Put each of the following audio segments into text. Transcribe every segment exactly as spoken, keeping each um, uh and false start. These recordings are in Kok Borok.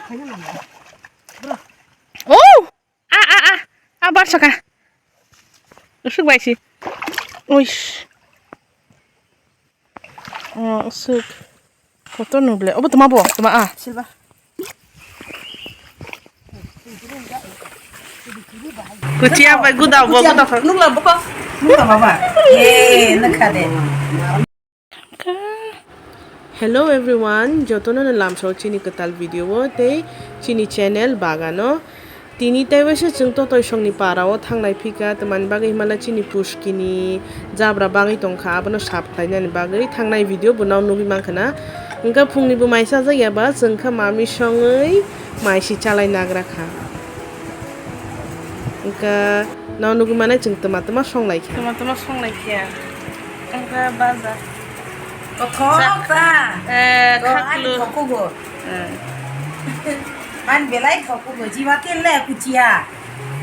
Oh! A, a, a! A, barsaka. Usuk baisi. Uish. Oh, usuk. Kotor nuble. Obo toma bo, toma a. Silva. Kuchia bai guda bo, guda. Nukla boko. Nukla baba. Eh, nukha de. Hello everyone, jotono no lamsao chini kwtal video o tei chini channel bagano. Tini tei waisa chwng Totoi songni para o thanglai phika, tamani bagwi himala chini puskini jabra bagwi tongkha, abono sap khlainani bagwi thangnai video bo nang nugwi mankha na. Wngkha phungni bo mai chajak ya ba, chwng kha mami songwi mai si chalai nagra kha. Wngkha nang nugwi manai chwng tama tama songlai kha. Tama tama songlai kha. Wngkha baja. Kothok ta. Eh, khaklu. Kothok kugo. Eh. Man belai thok kugo. Jiwa tel le kuchia.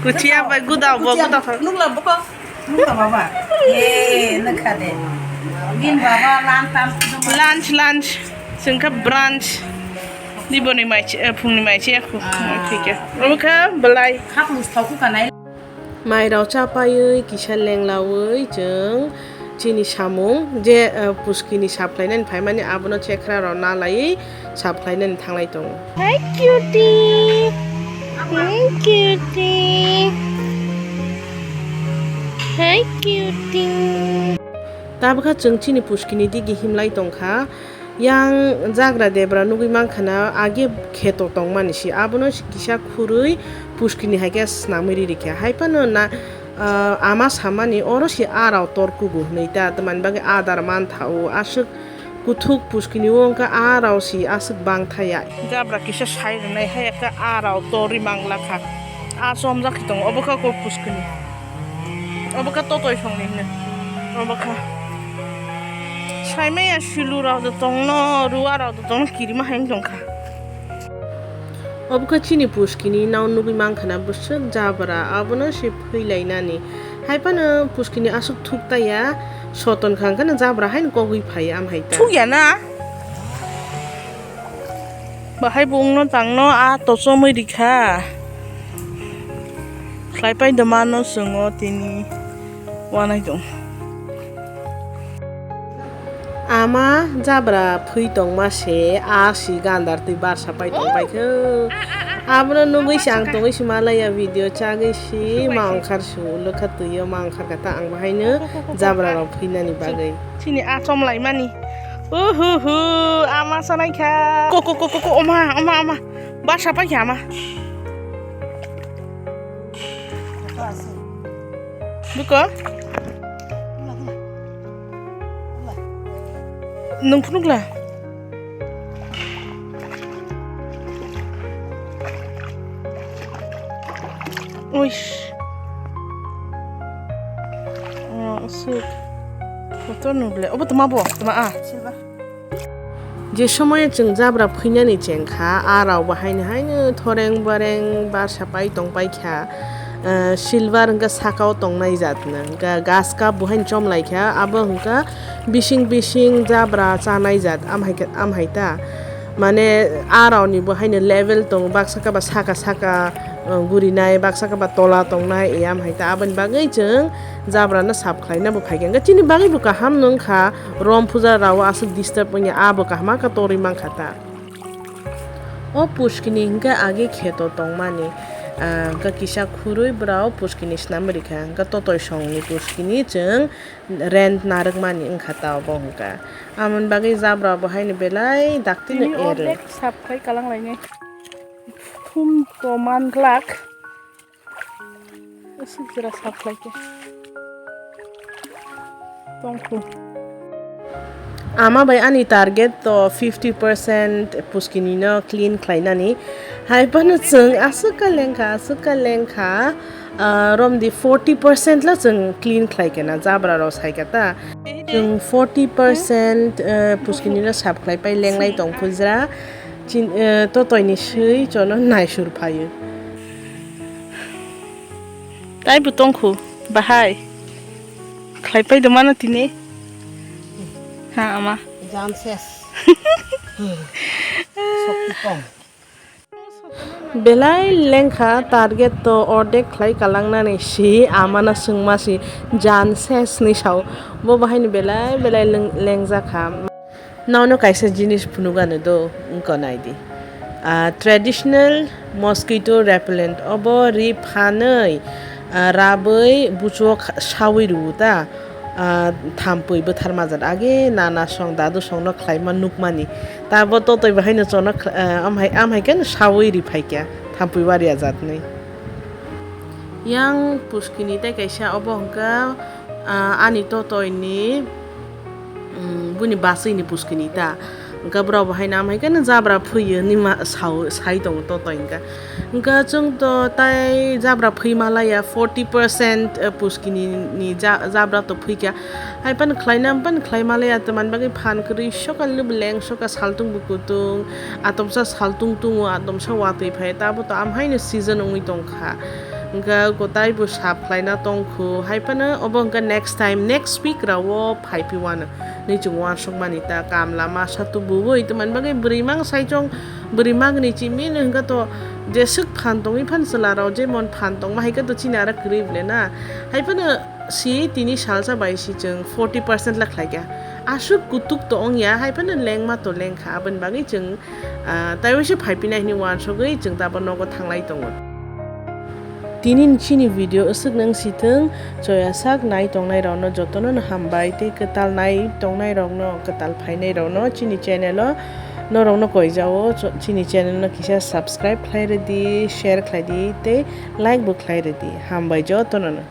Kuchia bai guda bo, guda thok. Nukla boko. Nukla baba. Eh, nukha de. Bin baba lan tam. Lunch, lunch. Chwng kha brunch. Diboni mai, eh, phungni mai chi aku. Ah. Thik ya. Obo kha belai. Khaklu thok ku kanai. Mairok chapaiwi kisa lenglawi chwng chini samung je, eh, puskini sap khlainani phaimani abono chekhra rok nalaiwi sap khlainani thanglai tongo. Hi cutie. Hi cutie. Hi cutie. Tabukha chwng chini puskini digi himlai tongkha. Yang jagra debra nugwi mankha na, age kheto tongmani si, abono kisa khurwi puskini hai khe snamwi riri kha. Hai phano na, ah, ama samani oro si a rao tor kugo hwnwi ta, tamni bagwi adar mantha o, aswk kuthuk puskini o wngkha a rao si aswk bang thaya. Jabra kisa sai rwnai hai khe a rao torwi mangla kha. A chomjak khe tongo, obo kha kok puskini. Obo kha Totoi songni hwnwi. Obo kha. Saimaya silu rok do tongno, ruwa rok do tongno, kirima hai wng tongkha. Obo kha chini puskini nao nugwi mankha na bwswk jabra, abono se phwilainani. Hai phano puskini aswk thuk taya, soton kha hwnkheno jabra haino kogwi phaiya am hai ta. Thuk ya na? Bahai bo wngno tangno a tochomwi rikha. Khlaipai doma no chwngo tini wanai tong. Ama jabra phwi tongma se a si gandar twi barsa pai tong pai khe. Abono nugwi se ang tongwi se malaya video chagwi se ma ongkhar su ulo kha twi o ma ongkhar kha ta ang bahaino jabra rok phwinani bagwi. Chini a chom laimani. Uhuhu, ama sanai kha. Ko, ko, ko, ko, ko, oma, oma, oma. Barsa pai kha ama. Buko? Nung phunukla. Uish. Oh, aswk. Kotor nuble. Obo toma bo, toma a. Silver. Je somoyo chwng jabra phwinani chengkha, a rao bo haino haino thoreng boreng barsa pai tong pai kha. Ah, silver hwnkha sakao tongnai jatno, hwnkha gas cup bo haino chom lai kha, abo hwnkha bising bising jabra chanai jat, am hai khe, am hai ta. Mane a rao ni bo haino level tongo, baksa khe ba saka saka, ah, gurinai, baksa khe ba tola tongnai, eyam hai ta. Aboni bagwi chwng jabra no sap khlai na bo phai kha. Hwnkhe chini bagwi bo kaham no wngkha, rom puja rao aswk disturb wngya, a bo kaham khe torwi mankha ta. O puskini hwnkhe age kheto tongmani, ah, hwnkhe kisa khurui bwrao puskini swnam rikha, hwnkhe Totoi songni puskini chwng rent narwkmani wngkha ta obo hwnkha. Amoni bagwi jabra bo haino belai daktino ero. Tini o bag sap khai kalang lainai. Thum to man glak. Aswk jora sap khlai khe. Tongkhu. Ama bai ani target to fifty percent puskini no clean khlainani. Hai phano chwng aswk ka lengkha, aswk ka lengkha, ah, romdi forty percent la chwng clean khlai khe na jabra rok sai kha ta. Chwng forty percent, eh, puskini no sap khlai pai lenglai tong phujra. Chin, eh, Totoi ni swi chono naisur phaio. Tai bo tongkhu bahai. Khlai pai do mano tini. Ha, ama. Jam ses. Sokti kong. Belai lengkha, target to ordek khlai kalangnani si amana swngma si jan ses ni sao. Bo bahaini belai belai leng-, lengjak kha. Nono kaisa jinis phunukgano do wngkha naidi. Ah, traditional mosquito repellent obo ri phanwi, ah, rabwi buchuo kha-, sawi rwo ta. Ah, thampui bwtharmajak age nana song dadu songno khlaima nukmani. Tabo totoi bahaino chono khl-, ah, amhai, amhai khe sawi ri phaikha thampui waria jatni. Yang puskini tei kaisa obo hwnkha, ah, ani totoini, mm, buni baswini puskini ta. Hwnkha borok bo haino amhai khe jabra phwiyo hinwi ma-, sao-, sai tongo totoi hwnkha. Hwnkha chwng to tai jabra phwi malaya, forty percent, eh, puskini ni ja-, jabra to phwikha. Hai phano khlaina phano khlai malaya, tamni bagwi phan kwrwi soka leng soka saltung bo kutung, atomsa saltung tungo, atomsa watwi phai, tabo to amhaino season wngwi tongkha. Hwnkha kotai bo sap khlaina tongkhu, hai phano obo hwnkha next time, next week rao phai phi wano. Ni chwng uansuk mani ta kam lama sa tubuwi, tamni bagwi bwrwi mang sai chong, bwrwi magni chimino hwnkha to jeswk phan tongwi phan chwla rao, jemon phan tongma hai khe to chini aro kwrwi ble na. Hai phano si tini salsa bai si chwng forty percent la khlaikha. Aswk kutuk to wngya, hai phano lengma to lengkha, aboni bagwi chwng, ah, taiwi se phaipinai hinwi uansugwi chwng tabo nogo thanglai tongo. Tini chini video aswk nang si thwng, choya sak nai tongnai rokno jotono no hambai, tei kwtal nai tongnai rokno, kwtal phainai rokno chini channel o norokno koijao, cho-, chini channel no kisa subscribe khlai rwdi, share khlai di, tei like bo khlai rwdi. Hambai jotono no.